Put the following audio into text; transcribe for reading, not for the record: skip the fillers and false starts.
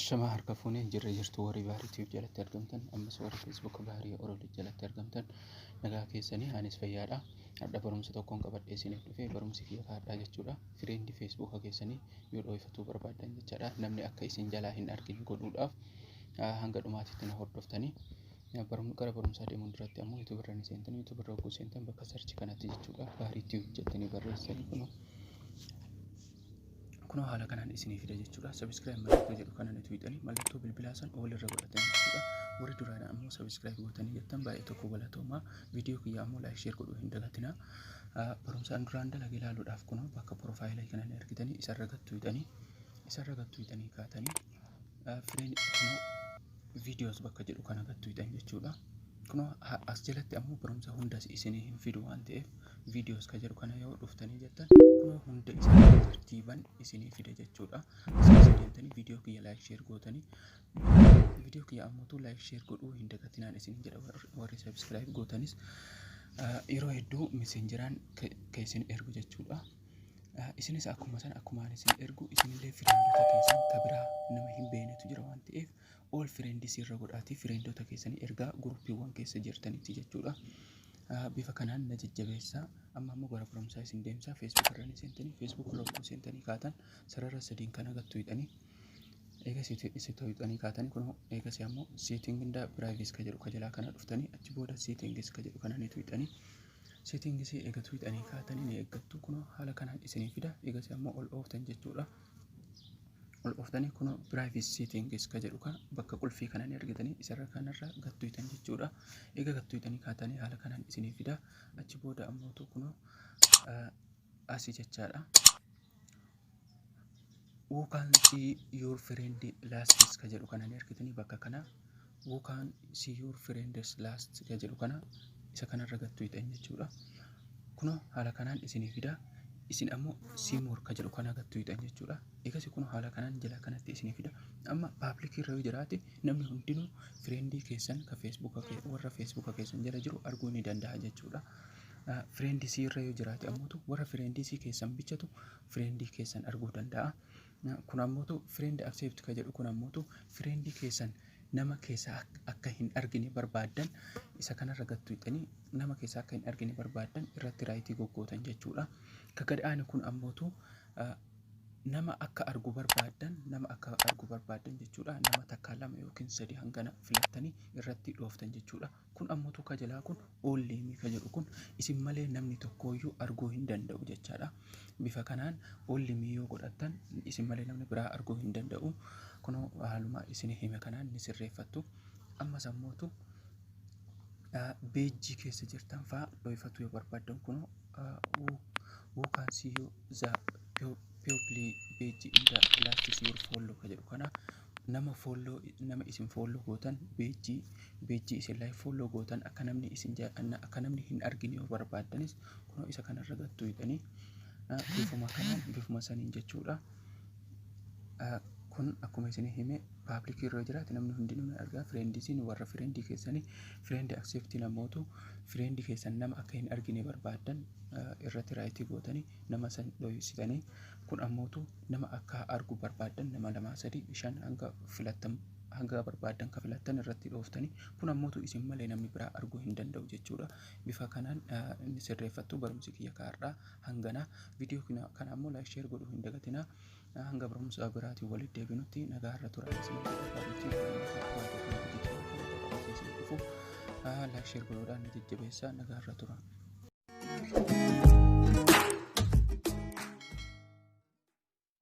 Ashamaa, harka fuunee jirra jirtu warri Baarii Tube jalatti argamtan, ammas warri Facebook Baarii Oromoo jalatti argamtan, nagaa keessanii? Anis fayyaadha. Har'a barumsa tokkoon qabadhee isiniif dhufe. Barumsi kiyya har'aa jechuudha. Friend Facebook keessanii yoo dhoofatuu barbaaddan jechaadha. Namni akka isin jalaa hin argine godhuudhaaf hanga dhumaatitti na hordoftanii. Gara barumsaa deemuun duratti ammoo YouTube irra ni seentanii, YouTube irra hogguu seentan bakka search kanatti jechuudha. Baarii Tube jettanii barreessanii kunoo haala kanaan isinii fida jechuudha. Subscribe mallattoo jedhu kana ni tuqxanii, mallattoo bilbilaa san all irra godhatanii jechuudha. Warri duraan ammoo subscribe gootanii jettan baay'ee tokko galatoomaa. Viidiyoo kiyya ammoo like, share godhuu hin dagatinaa. Barumsaan duraan dalage ilaaluudhaaf kunoo bakka profile kana ni argitanii, isarra gattuuxanii kaatanii fireen kunoo videos bakka jedhu kana gattuuxan jechuudha. Kunoo as jalatti ammoo barumsa hundas isinii hin fidu waan ta'eef, videos ka jedhu kana yoo dhuftanii jettan kunoo hunda isaa tartiiban isinii fida jechuudha. As keessa deemtanii viidiyoo kiyya like, share gootanii, viidiyoo kiyya ammootu like, share godhuu hin dagatinaan isin jedha. Warri subscribe gootanis yeroo hedduu Messengeraan ka isin ergu jechuudha. Isinis akkuma sana, akkuma ani isin ergu, isinillee friendota keessan ka biraa nama hin beeknetu jira waan ta'eef, all friends irra godhaatii friendota keessanii ergaa groupiiwwan keessa jirtanitti jechuudha. Bifa kanaan na jajjabeessaa. Amma ammoo gara barumsaa isin deemsaa. Facebook irra ni seentanii, Facebook irra hogguu seentanii kaatan sarara sadiin kana gattu hidhanii, eegas isi to'ixanii kaatanii, kunoo eegas ammoo setting and privacy ka jedhu ka jalaa kana dhuftanii, achi booda settings ka jedhu kana ni tuqxanii. Settings eega tuqxanii kaatanii ni eeggattu. Kunoo haala kanaan isinii fida. Eegas ammoo ol ooftan jechuudha. Ol ooftanii kunoo privacy settings ka jedhu kana bakka qulfii kana ni argitanii, isarra kanarra gattuutan jechuudha. Eega gattuutanii kaatanii haala kanaan isinii fida. Achi booda ammootu kunoo asii jechaadha. "Who can see your friend last" ka jedhu kana ni argitanii. Bakka kana "Who can see your friends last" ka jedhu kana, isa kanarra gattu hixan jechuudha. Kunoo haala kanaan isinii fida. Isin ammoo "see more" ka jedhu kana gattu hixan jechuudha. Egas kunoo haala kanaan jala kanatti isinii fida. Amma public irra yoo jiraate, namni hundinuu friend keessan ka Facebook warra Facebook keessan jala jiru arguu ni danda'a jechuudha. Friends irra yoo jiraate ammootu warra friends keessan bichatu friend keessan arguu danda'a. Kun ammootu friend except ka jedhu kun ammootu friend keessan nama keessa akka hin argine barbaaddan isa kanarra gattu hixanii, nama keessa akka hin argine barbaaddan irratti right goggootan jechuudha. Ka gad aanu kun ammootu nama akka argu barbaaddan, nama akka argu barbaaddan jechuudha. Nama takka, lama yookiin sadi hangana filattanii irratti dhooftan jechuudha. Kun ammootu ka jalaa kun "only me" ka jedhu kun isin malee namni tokkooyyuu arguu hin danda'u jechaadha. Bifa kanaan "only me" yoo godhattan isin malee namni biraa arguu hin danda'u. Kunoo haaluma isin hime kanaan ni sirreeffattu. Ammas ammootu page keessa jirtan fa'aa dhoofatu yoo barbaaddan, kunoo "Who can see you the people page in the last your follow" ka jedhu kana, nama follow, nama isin follow gootan, page isin like, follow gootan akka namni isin akka namni hin argine yoo barbaaddanis, kunoo isa kanarra gattu hidhanii bifuma kanaan, bifuma saniin jechuudha. Kun akkuma isin hime, public irra jiraate namni hundinuu ni argaa. Friendsiin warra friend keessanii, friend except namootu friend keessan nama akka hin argine barbaaddan irratti right gootanii nama san dhoksitanii. Kun ammootu nama akka argu barbaaddan nama lamaa, sadii, shan hanga filattan, hanga barbaaddan ka filattan irratti dhooftanii. Kun ammootu isin malee namni biraa arguu hin danda'u jechuudha. Bifa kanaan inni sirreeffattu. Barumsi kiyya kaarraa hanganaa. Viidiyoo kana ammoo like, share godhuu hin dagatinaa. Hanga barumsa biraatiin walitti deebinutti nagaa irra tura isin dhufu. Like, share godhuudhaan na jajjabeessaa. Nagaa irra tura.